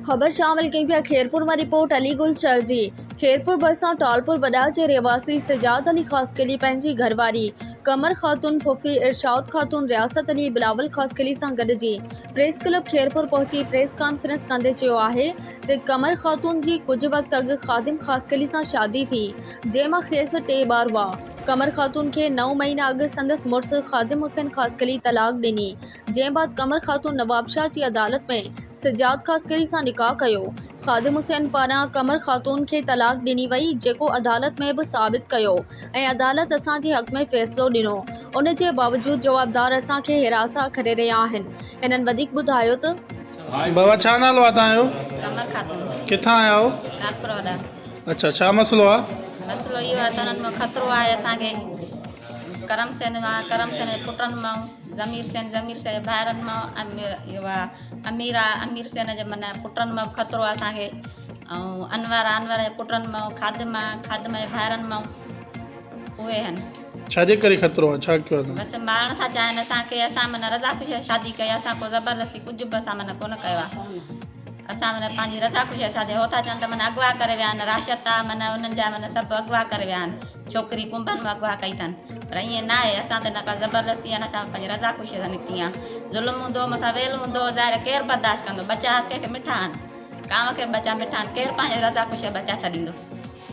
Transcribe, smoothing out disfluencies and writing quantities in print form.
خبر شامل ڪيون پيا خيرپور مان رپورٽ علي گل شر جي خيرپور ڀرسان ٽالپور وڏا جي رهواسي سجاد علي خاصخيلي پنهنجي گهرواري قمر خاتون ڦڦي ارشاد خاتون رياست علي بلاول خاصخيلي سان گڏجي پريس ڪلب خيرپور پهچي پريس ڪانفرنس ڪندي چيو آهي ته قمر خاتون جي ڪجهه وقت اڳ خادم خاصخيلي سان شادي ٿي جنهن مان کيس ٽي ٻار هئا قمر خاتون کي نو مهينا اڳ سندس مڙس خادم حسين خاصخيلي طلاق ڏني جنهن بعد قمر خاتون نوابشاهه جي عدالت ۾ سجاد خاصخيلي سان نڪاح ڪيو. خادم حسين پاران قمر خاتون کي طلاق ڏني وئي جيڪو عدالت ۾ به ثابت ڪيو ۽ عدالت اسان جي حق ۾ فيصلو ڏنو ان جي باوجود جوابدار اسان کي هراسان ڪري رهيا آهن. هنن وڌيڪ ٻڌايو ته. بابا ڇا نالو آ توهان جو؟ قمر خاتون. ڪٿان آيا آهيو؟ ٽالپر وڏا. اڇا ڇا مسئلو آ؟ مسئلو اهو آ ته انهن مان خطرو آهي اسان کي ڪرم سين مان ڪرم سين جي پٽن مان ضمير سين ضمير سين جي ڀائرن مان اهو آ امير آ امير سين جي معنيٰ پٽن مان به خطرو آ اسان کي ۽ انور آ انور جي پٽن مان خادم آ خادم جي ڀائرن مان اهي آهن. ڇا جي ڪري خطرو آ ڇا ڪيو آ توهان؟ بس مارڻ ٿا چاهين اسان کي اسان معنيٰ رضا خوشي سان شادي ڪئي اسان ڪو زبردستي ڪجهه به اسان معنيٰ ڪونه ڪيو آ اسان معنيٰ پنهنجي رضا خوشي سان شادي هو ٿا چون ته معنيٰ اغوا ڪري ويا آهن راشد آ معنيٰ انهن جا معنيٰ سڀ اغوا ڪري ويا آهن ڇوڪري ڪنڀن مان اغوا ڪئي اٿن پر ائين نه آهي اسان تي نه ڪا زبردستي آهي نه اسان پنهنجي رضا خوشي سان نڪتي آهيان ظلم هوندو مون سان ويل هوندو ظاهر ڪير برداشت ڪندو ٻچا هر ڪنهن کي مٺا آهن ڪانء کي به ٻچا مٺا آهن ڪير پنهنجي رضا خوشي ٻچا ڇڏيندو.